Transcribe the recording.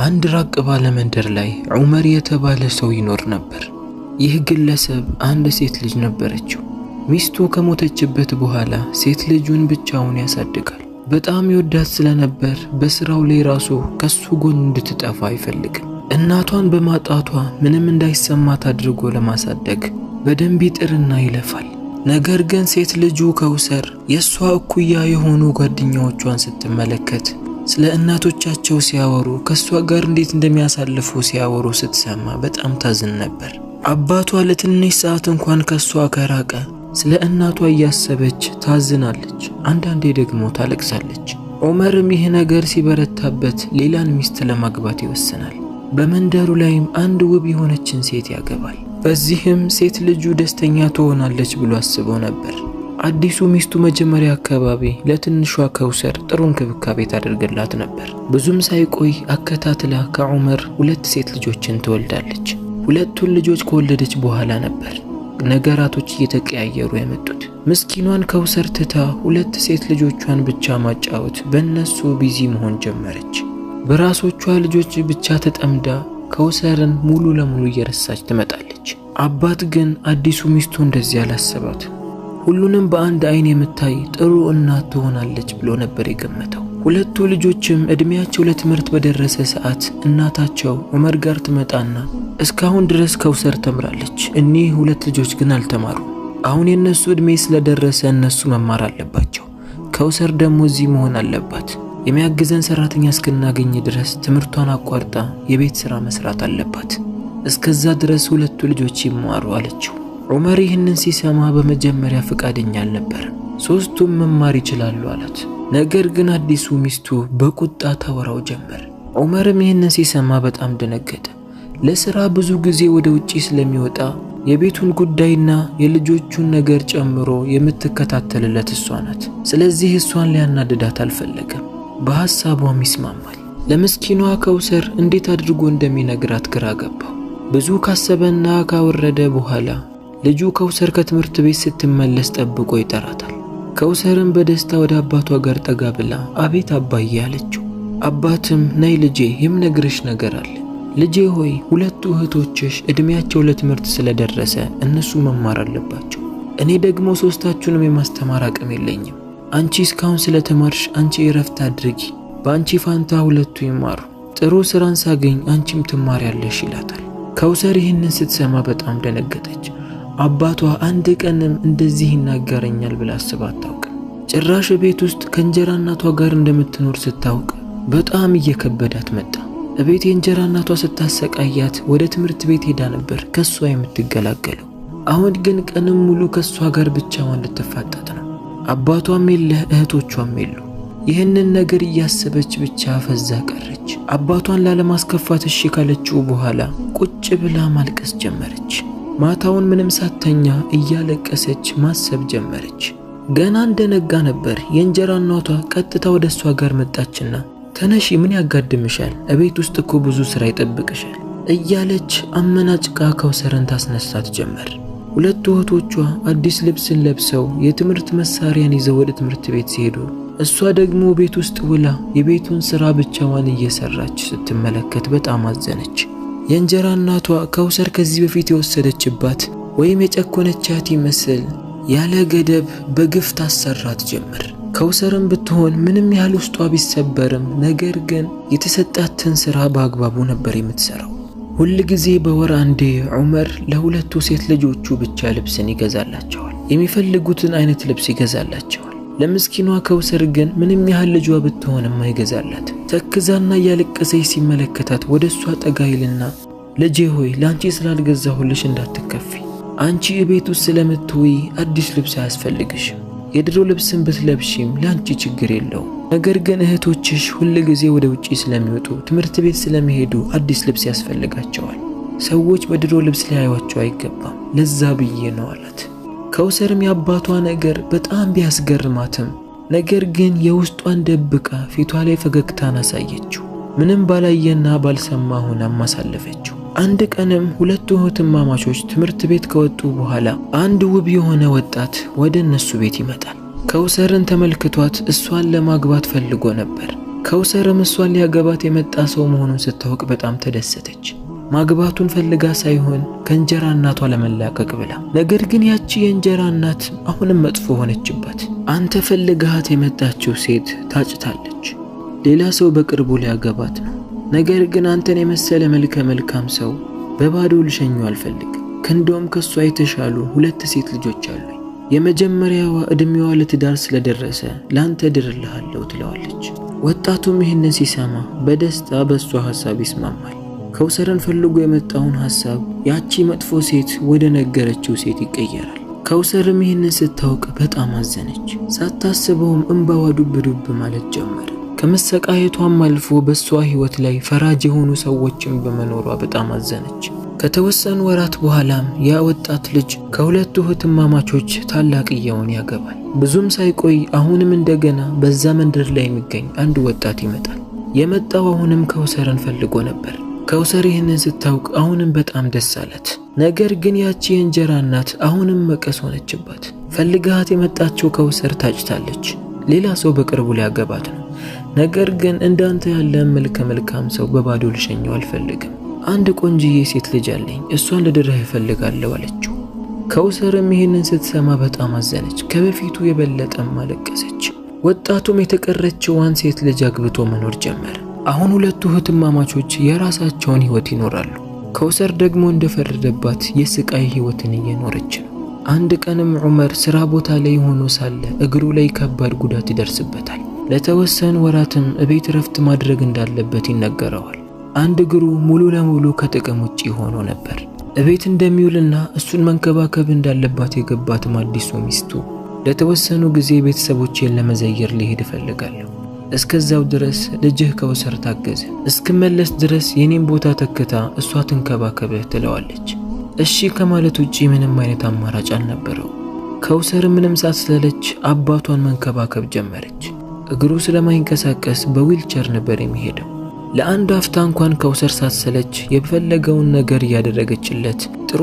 አንድ ራቅ ባለ መንደር ላይ ዑመር የተባለ ሰው ይኖር ነበር። ይህ ግለሰብ አንድ ሴት ልጅ ነበረችው። ሚስቱ ከሞተችበት በኋላ ሴት ልጁን ብቻውን ያሳድጋል። በጣም ይወዳት ስለነበር በስራው ላይ ራሱ ከሱ ጎን እንድትጠፋ አይፈልግም። እናቷን በማጣቷ ምንም እንዳይሰማት አድርጎ ለማሳደግ በደንብ ይጥርና ይለፋል። ነገር ግን ሴት ልጁ ከውሰር የእሷ እኩያ የሆኑ ጓደኛዎቿን ስትመለከት፣ ስለ እናቶቻቸው ሲያወሩ፣ ከእሷ ጋር እንዴት እንደሚያሳልፉ ሲያወሩ ስትሰማ በጣም ታዝን ነበር። አባቷ ለትንሽ ሰዓት እንኳን ከእሷ ከራቀ ስለ እናቷ እያሰበች ታዝናለች፣ አንዳንዴ ደግሞ ታለቅሳለች። ዑመርም ይህ ነገር ሲበረታበት ሌላን ሚስት ለማግባት ይወስናል። በመንደሩ ላይም አንድ ውብ የሆነችን ሴት ያገባል። በዚህም ሴት ልጁ ደስተኛ ትሆናለች ብሎ አስቦ ነበር። አዲሱ ሚስቱ መጀመሪያ አካባቢ ለትንሿ ከውሰር ጥሩ እንክብካቤ ታደርግላት ነበር። ብዙም ሳይቆይ አከታትላ ከዑመር ሁለት ሴት ልጆችን ትወልዳለች። ሁለቱን ልጆች ከወለደች በኋላ ነበር ነገራቶች እየተቀያየሩ የመጡት። ምስኪኗን ከውሰር ትታ ሁለት ሴት ልጆቿን ብቻ ማጫወት፣ በእነሱ busy መሆን ጀመረች። በራሶቿ ልጆች ብቻ ተጠምዳ ከውሰርን ሙሉ ለሙሉ እየረሳች ትመጣለች። አባት ግን አዲሱ ሚስቱ እንደዚህ አላሰባት። ሁሉንም በአንድ አይን የምታይ ጥሩ እናት ትሆናለች ብሎ ነበር የገመተው። ሁለቱ ልጆችም እድሜያቸው ለትምህርት በደረሰ ሰዓት እናታቸው ዑመር ጋር ትመጣና እስካሁን ድረስ ከውሰር ተምራለች፣ እኒህ ሁለት ልጆች ግን አልተማሩ። አሁን የእነሱ እድሜ ስለደረሰ እነሱ መማር አለባቸው። ከውሰር ደግሞ እዚህ መሆን አለባት። የሚያግዘን ሰራተኛ እስክናገኝ ድረስ ትምህርቷን አቋርጣ የቤት ሥራ መስራት አለባት። እስከዛ ድረስ ሁለቱ ልጆች ይማሩ አለችው። ዑመር ይህንን ሲሰማ በመጀመሪያ ፈቃደኛ አልነበረም። ሶስቱም መማር ይችላሉ አላት። ነገር ግን አዲሱ ሚስቱ በቁጣ ታወራው ጀመር። ዑመርም ይህንን ሲሰማ በጣም ደነገጠ። ለሥራ ብዙ ጊዜ ወደ ውጪ ስለሚወጣ የቤቱን ጉዳይና የልጆቹን ነገር ጨምሮ የምትከታተልለት እሷ ናት። ስለዚህ እሷን ሊያናድዳት አልፈለገም። በሐሳቧም ይስማማል። ለምስኪኗ ከውሰር እንዴት አድርጎ እንደሚነግራት ግራ ገባው። ብዙ ካሰበና ካወረደ በኋላ ልጁ ከውሰር ከትምህርት ቤት ስትመለስ ጠብቆ ይጠራታል። ከውሰርም በደስታ ወደ አባቷ ጋር ጠጋ ብላ አቤት አባዬ አለችው። አባትም ነይ ልጄ፣ የምነግርሽ ነገር አለ። ልጄ ሆይ፣ ሁለቱ እህቶችሽ እድሜያቸው ለትምህርት ስለደረሰ እነሱ መማር አለባቸው። እኔ ደግሞ ሶስታችሁንም የማስተማር አቅም የለኝም። አንቺ እስካሁን ስለተማርሽ አንቺ እረፍት አድርጊ፣ በአንቺ ፋንታ ሁለቱ ይማሩ። ጥሩ ስራን ሳገኝ አንቺም ትማሪያለሽ ይላታል። ከውሰር ይህንን ስትሰማ በጣም ደነገጠች። አባቷ አንድ ቀንም እንደዚህ ይናገረኛል ብላ አስባ አታውቅም። ጭራሽ ቤት ውስጥ ከእንጀራ እናቷ ጋር እንደምትኖር ስታውቅ በጣም እየከበዳት መጣ። እቤት የእንጀራ እናቷ ስታሰቃያት ወደ ትምህርት ቤት ሄዳ ነበር ከእሷ የምትገላገለው። አሁን ግን ቀንም ሙሉ ከእሷ ጋር ብቻዋን ልትፋጠጥ ነው። አባቷም የለ፣ እህቶቿም የሉ። ይህንን ነገር እያሰበች ብቻ ፈዛ ቀረች። አባቷን ላለማስከፋት እሺ ካለችው በኋላ ቁጭ ብላ ማልቀስ ጀመረች። ማታውን ምንም ሳተኛ እያለቀሰች ማሰብ ጀመረች። ገና እንደነጋ ነበር የእንጀራ እናቷ ቀጥታ ወደ እሷ ጋር መጣችና ተነሺ፣ ምን ያጋድምሻል? እቤት ውስጥ እኮ ብዙ ስራ ይጠብቅሻል እያለች አመናጭቃ ከውሰርን ታስነሳት ጀመር። ሁለቱ እህቶቿ አዲስ ልብስን ለብሰው የትምህርት መሳሪያን ይዘው ወደ ትምህርት ቤት ሲሄዱ እሷ ደግሞ ቤት ውስጥ ውላ የቤቱን ስራ ብቻዋን እየሰራች ስትመለከት በጣም አዘነች። የእንጀራ እናቷ ከውሰር ከዚህ በፊት የወሰደችባት ወይም የጨኮነቻት ይመስል ያለ ገደብ በግፍ ታሰራት ጀመር። ከውሰርም ብትሆን ምንም ያህል ውስጧ ቢሰበርም ነገር ግን የተሰጣትን ስራ በአግባቡ ነበር የምትሰራው። ሁል ጊዜ በወር አንዴ ዑመር ለሁለቱ ሴት ልጆቹ ብቻ ልብስን ይገዛላቸዋል። የሚፈልጉትን አይነት ልብስ ይገዛላቸዋል። ለምስኪኗ ከውሰር ግን ምንም ያህል ልጇ ብትሆንም አይገዛላት። ተክዛና እያለቀሰች ሲመለከታት ወደ እሷ ጠጋ ይልና ልጄ ሆይ፣ ለአንቺ ስላልገዛሁልሽ እንዳትከፊ፣ አንቺ እቤት ውስጥ ስለምትውይ አዲስ ልብስ አያስፈልግሽም። የድሮ ልብስን ብትለብሺም ለአንቺ ችግር የለውም። ነገር ግን እህቶችሽ ሁል ጊዜ ወደ ውጪ ስለሚወጡ፣ ትምህርት ቤት ስለሚሄዱ አዲስ ልብስ ያስፈልጋቸዋል። ሰዎች በድሮ ልብስ ሊያዩዋቸው አይገባም። ለዛ ብዬ ነው አላት። ከውሰርም የአባቷ ነገር በጣም ቢያስገርማትም ነገር ግን የውስጧን ደብቃ ፊቷ ላይ ፈገግታን አሳየችው። ምንም ባላየና ባልሰማ ሆናም አሳለፈችው። አንድ ቀንም ሁለቱ እህትማማቾች ትምህርት ቤት ከወጡ በኋላ አንድ ውብ የሆነ ወጣት ወደ እነሱ ቤት ይመጣል። ከውሰርን ተመልክቷት እሷን ለማግባት ፈልጎ ነበር። ከውሰርም እሷን ሊያገባት የመጣ ሰው መሆኑን ስታውቅ በጣም ተደሰተች። ማግባቱን ፈልጋ ሳይሆን ከእንጀራ እናቷ ለመላቀቅ ብላ። ነገር ግን ያቺ የእንጀራ እናት አሁንም መጥፎ ሆነችባት። አንተ ፈልጋት የመጣችው ሴት ታጭታለች፣ ሌላ ሰው በቅርቡ ሊያገባት ነው። ነገር ግን አንተን የመሰለ መልከ መልካም ሰው በባዶ ልሸኙ አልፈልግም። ከእንደውም ከሷ የተሻሉ 2 ሴት ልጆች አሉኝ። የመጀመሪያዋ እድሜዋ ለትዳር ስለደረሰ ላንተ ድርልሃለሁ ትለዋለች። ወጣቱም ይህንን ሲሰማ በደስታ በሷ ሐሳብ ይስማማል። ከውሰርን ፈልጎ የመጣውን ሐሳብ ያቺ መጥፎ ሴት ወደ ነገረችው ሴት ይቀየራል። ከውሰርም ይህንን ስታውቅ በጣም አዘነች። ሳታስበውም እንባዋ ዱብ ዱብ ማለት ጀመረ። ከመሰቃየቷም አልፎ በሷ ህይወት ላይ ፈራጅ የሆኑ ሰዎችን በመኖሯ በጣም አዘነች። ከተወሰኑ ወራት በኋላም ያ ወጣት ልጅ ከሁለቱ እህትማማቾች ታላቅየውን ያገባል። ብዙም ሳይቆይ አሁንም እንደገና በዛ መንደር ላይ የሚገኝ አንድ ወጣት ይመጣል። የመጣው አሁንም ከውሰርን ፈልጎ ነበር። ከውሰር ይህንን ስታውቅ አሁንም በጣም ደስ አላት። ነገር ግን ያቺ የእንጀራ እናት አሁንም መቀስ ሆነችባት። ፈልጋት የመጣችው ከውሰር ታጭታለች። ሌላ ሰው በቅርቡ ሊያገባት ነው። ነገር ግን እንዳንተ ያለ መልከ መልካም ሰው በባዶ ልሸኘው አልፈልግም። አንድ ቆንጅዬ ሴት ልጅ አለኝ፣ እሷን ልድርህ እፈልጋለሁ አለችው። ከውሰርም ይህንን ስትሰማ በጣም አዘነች። ከበፊቱ የበለጠም አለቀሰች። ወጣቱም የተቀረችዋን ሴት ልጅ አግብቶ መኖር ጀመረ። አሁን ሁለቱ እህትማማቾች የራሳቸውን ህይወት ይኖራሉ። ከውሰር ደግሞ እንደፈረደባት የስቃይ ህይወትን እየኖረች ነው። አንድ ቀንም ዑመር ስራ ቦታ ላይ ሆኖ ሳለ እግሩ ላይ ከባድ ጉዳት ይደርስበታል። ለተወሰኑ ወራትም እቤት ረፍት ማድረግ እንዳለበት ይነገረዋል። አንድ እግሩ ሙሉ ለሙሉ ከጥቅም ውጪ ሆኖ ነበር። እቤት እንደሚውልና እሱን መንከባከብ እንዳለባት የገባትም አዲሱ ሚስቱ ለተወሰኑ ጊዜ ቤተሰቦቼን ለመዘየር ሊሄድ እፈልጋለሁ፣ እስከዛው ድረስ ልጅህ ከውሰር ታገዘ፣ እስክመለስ ድረስ የኔን ቦታ ተክታ እሷ ትንከባከብህ ትለዋለች። እሺ ከማለት ውጪ ምንም አይነት አማራጭ አልነበረው። ከውሰር ምንም ሳትሰለች አባቷን መንከባከብ ጀመረች። እግሩ ስለማይንቀሳቀስ በዊልቸር ነበር የሚሄደው። ለአንድ አፍታ እንኳን ከውሰር ሳትሰለች የፈለገውን ነገር እያደረገችለት ጥሩ